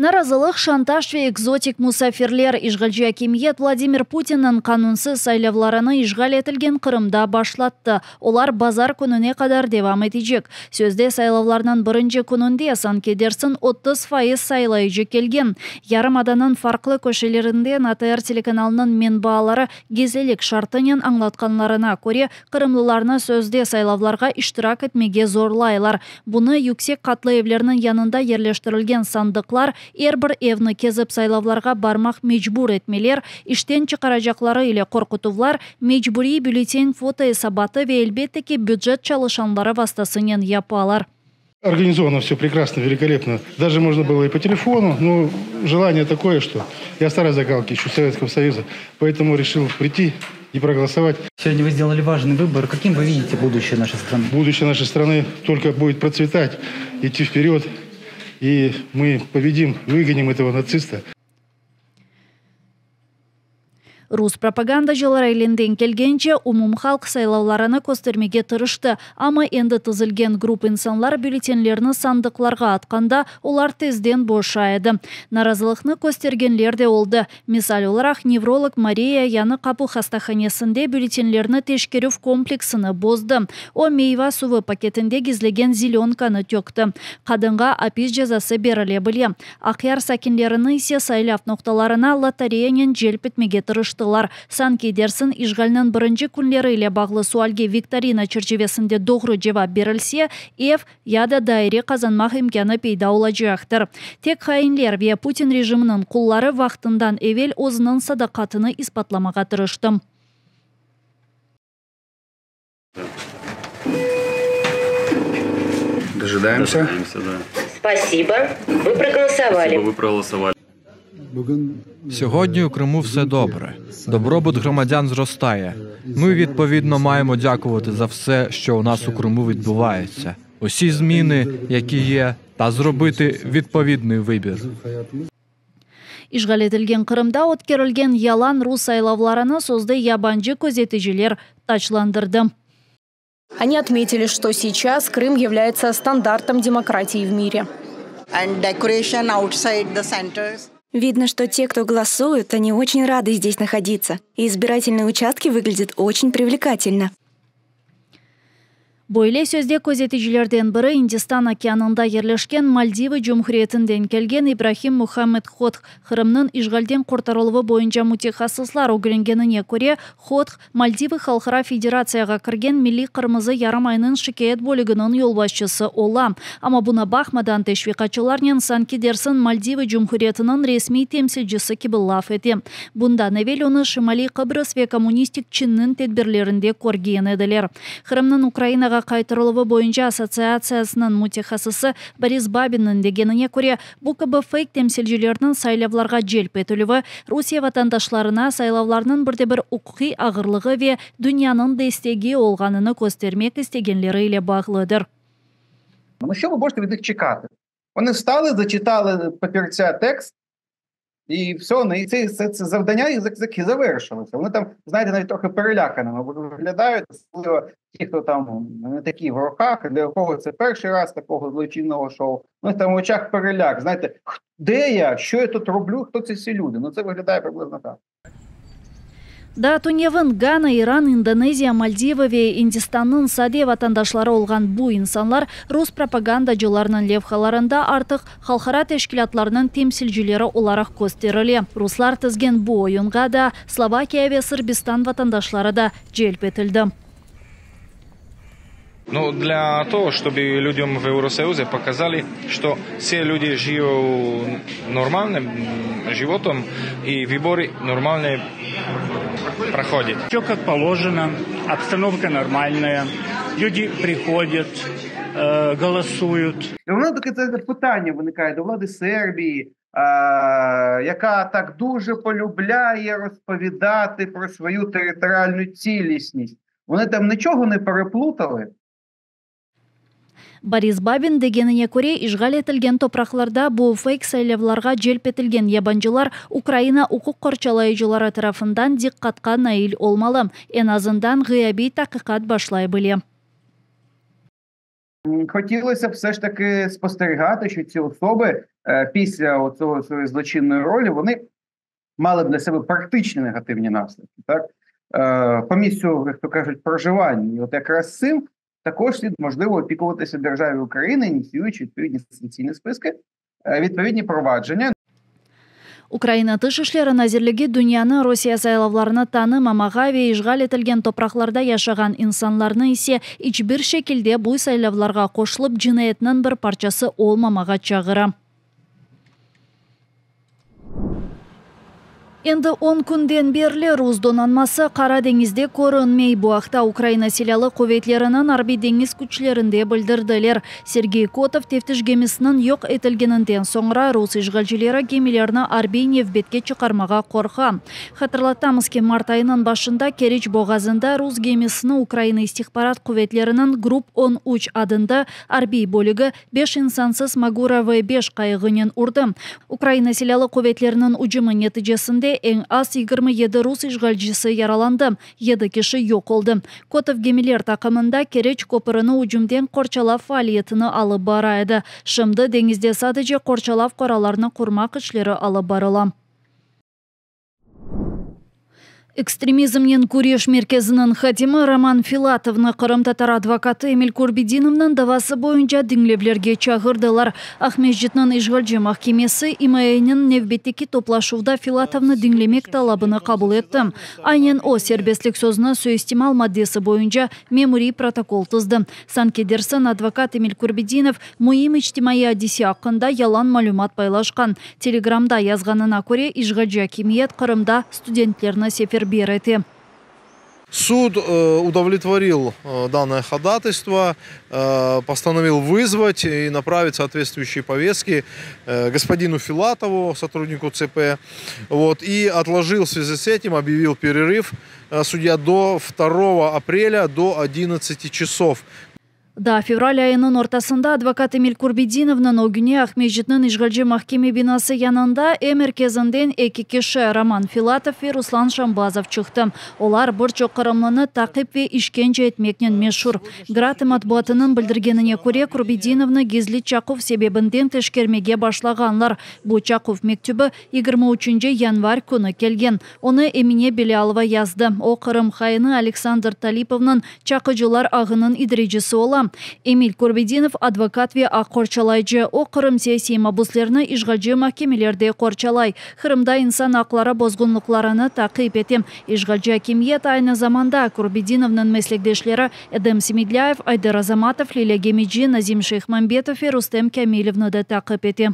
Narazılıq, şantaj ve ekzotik musafirler, işğalci akimiyet Vladimir Putinniñ qanunsız saylavlarını işğal etilgen Qırımda başlattı. Olar bazar kününe qadar devam etecek. Sözde saylavlarnıñ birinci kününde, sanki dersiñ 30% saylayıcı kelgen. Yarımadanıñ farqlı köşelerinden ATR telekanalınıñ menbaaları gizlilik şartınen añlatqanlarına köre, qırımlılarnı sözde saylavlarğa iştirak etmege zorlaylar. Bunı yüksek qatlı evlerniñ yanında yerleştirilgen sandıqlar, er bir evni kezip saylavlarğa barmaq mecbur etmeler, işten çıqaracaqları ile qorqutuvlar, mecburiy bülleten fotoesabatı ve, elbette ki, bücet çalışanları vastasınen yapalar. Организовано все прекрасно, великолепно. Даже можно было и по телефону, но желание такое, что я старой закалки еще Советского Союза, поэтому решил прийти и проголосовать. Сегодня вы сделали важный выбор. Каким вы видите будущее нашей страны? Будущее нашей страны только будет процветать, идти вперед, и мы победим, выгоним этого нациста. Rus propagandacıları elinden kelgence umumhalq saylavlarını köstermege tırıştı, amma endi tizilgen grup insanlar bülletenlerni sandıqlarğa atqanda, olar tezden boşay edi. Narazılıqnı köstergenler de oldı. Misal olaraq, nevrolog Mariya Yañı Qapu hastahanesinde bülletenlerni teşkerüv kompleksini bozdı. O, meyva suvı paketinde gizlegen zelönkanı tökti. Qadınğa apis cezası berile bile. Aqyar sakinlerini ise saylav noqtalarına lotereyanen celp etmege tırıştılar. Sanki dersiñ işğalniñ birinci künleri ile bağlı sualge viktorina çerçivesinde doğru cevap berilse, ev, ya da daire qazanmaq imkânı peyda olacaqtır. Tek hainler ve Putin rejiminiñ qulları vaqtından evel özüniñ sadaqatını ispatlamağa tırıştı. Дожидаемся. Спасибо, вы проголосовали. Спасибо, вы проголосовали. Сьогодні у Криму все добре. Добробут громадян зростає. Ми, відповідно, маємо дякувати за все, що у нас у Криму відбувається. Усі зміни, які є, та зробити відповідний вибір. İşğal etilgen Qırımda ötkerilgen yalan rus saylavlarını sözde yabancı közeticiler taçlandırdı. Они отметили, что сейчас Крым является стандартом демократии в мире. And decoration outside the centers. Видно, что те, кто голосуют, они очень рады здесь находиться. И избирательные участки выглядят очень привлекательно. Böyle sözde közeticilerden biri İndistan okeanında yerleşken Maldivı Cumhuriyetinden kelgen İbrahim Muhammed Hodh. Qırımnıñ işğalden qurtarıluvı boyunca mütehassıslar ögrengenine köre, Hodh, Maldivı Halqara Federatsiyağa kirgen Milliy Qırmızı Yarımaynıñ şikâyet bölüginiñ yolbaşçısı ola. Amma buña baqmadan teşviqatçılarnen sanki dersiñ Maldivı Cumhuriyetiniñ resmiy temsilcisi kibi laf ete. Bundan evel onı Şimaliy Qıbrız ve kommunistik Çinniñ tedbirlerinde körgen ediler. Qırımnıñ Ukrainağa qaytarıluvı boyunca assotsiatsiyasınıñ mütehassısı Boris Babinniñ degenine köre, bu kibi feyk temsilcilerniñ saylavlarğa celp etilüvi Rusiye vatandaşlarına saylavlarnıñ bir de bir uquqiy ağırlığı ve dünyanıñ destegi olğanını köstermek istegenleri ile bağlıdır. Ну, що ви можете від них чекати? Вони встали, зачитали папірця текст, і все, ну, і це завдання їх завершилося. Вони там, знаєте, навіть трохи переляканими виглядають, особливо ті, хто там не такі в роках, для кого це перший раз такого злочинного шоу. У них там в очах переляк, знаєте, де я, що я тут роблю, хто ці всі люди? Ну, це виглядає приблизно так. Daa tünevin Gana, İran, İndoneziya, Maldivı ve İndistannıñ sade vatandaşları olğan bu insanlar rus propagandacılarınıñ levhalarında artıq halqara teşkilâtlarnıñ temsilcileri olaraq kösterile. Ruslar tizgen bu oyunğa da Slovakiya ve Sırbistan vatandaşları da celp etildi. Ну, для того, чтобы людям в Евросоюзе показали, что все люди живут нормальным животом и выборы нормально проходят. Все как положено, обстановка нормальная, люди приходят, голосуют. І воно таке це питання виникає до влади Сербії, яка так дуже полюбляє розповідати про свою територіальну цілісність. Вони там нічого не переплутали? Boris Babin degenine köre, işğal etilgen topraqlarda bu feyk saylavlarğa celp etilgen yabancılar Ukraina uquq qorçalayıcıları tarafından diqqatqa nail olmalı, eñ azından ğıyabiy taqiqat başlay bile. Хотілося б все ж таки спостерігати, що ці особи після оцього своєї злочинної ролі вони мали б для себе практичні негативні наслідки, так? По місцю, як то кажуть, проживання. І от якраз цим також слід, можливо, опікуватися державі України, ініціюючи відповідні санкційні списки, відповідні провадження. Ukraina Tış işleri nazirligi dünyanı Rusiye saylavlarını tanımamağa ve işğal etilgen topraqlarda yaşağan insanlarnı ise iç bir şekilde bu saylavlarğa qoşulıp cinayetniñ bir parçası olmamağa çağıra. Endi on künden berli rus donanması Qara deñizde körünmey. Bu aqta Ukraina Silâlı quvetleriniñ Arbiy-deñiz küçlerinde bildirdiler. Sergey Kotov teftiş gemisiniñ yoq etilgeninden soñra rus işğalcileri gemilerni arbiy nevbetke çıqarmağa qorqa. Hatırlatamız ki, mart ayınıñ başında Keriç boğazında rus gemisini Ukraina istihbarat quvetleriniñ Grup 13 adında arbiy bölügi beş insansız Magura V beş qayığınen urdı. Ukraina Silâlı quvetleriniñ ücümi neticesinde eñ az 27 rus işğalcisi yaralandı, yedi kişi yoq oldı. Kotov gemiler taqımında Keriç köpürini ücümden qorçalav faaliyetini alıp bara edi. Şimdi deñizde sadece qorçalav qoralarını qurmaq işleri alıp barıla. Ekstremizmnen küreş merkeziniñ hadimi Roman Filatovnı qırımtatar advokatı Emil Kurbedinovnıñ davası boyunca diñlevlerge çağırdılar. Aqmescitniñ işğalci mahkemesi İMAEniñ nevbetteki toplaşuvda Filatovnı diñlemek talabını qabul etti. Aynen o, serbestlik sözüni suistimal maddesi boyunca memuriy protokol tizdi. Sanki dersiñ, advokat Emil Kurbedinov müim içtimaiy adise aqqında yalan malümat paylaşqan. Telegramda yazğanına köre, işğalci akimiyet Qırımda studentlerni seferber ete. Суд удовлетворил данное ходатайство, постановил вызвать и направить соответствующие повестки господину Филатову, сотруднику ЦП, вот, и отложил в связи с этим, объявил перерыв судья до 2 апреля до 11 часов. Daa fevral ayınıñ ortasında advokat Emil Kurbedinovnıñ ögüne Aqmescitniñ işğalci mahkeme binası yanında E merkezinden eki kişi, Roman Filatov ve Ruslan Şambazov çıqtı. Olar bir çoq qırımlını taqip ve işkence etmeknen meşur. Gratı matbuatınıñ bildirgenine köre, Kurbedinovnı gizli çaquv sebebinden teşkermege başlağanlar. Bu çaquv mektübi 23 yanvar künü kelgen. Onı Emine Belâlova yazdı. O, Qırım haini Aleksandr Talipovnıñ çaqıcılar ağınıñ idarecisi ola. Emil Kurbedinov, advokat ve aq qorçalayıcı. O, Qırım siyasiy mabuslerini işğalci mahkemelerde qorçalay, Qırımda insan aqları bozğunlıqlarını taqip ete. İşğalci akimiyet aynı zamanda Kurbedinovnıñ meslekdeşleri Edem Semedlâyev, Ayder Azamatov, Lilâ Gemeci, Nazim Şeyhmambetov ve Rustem Kâmilevni de taqip ete.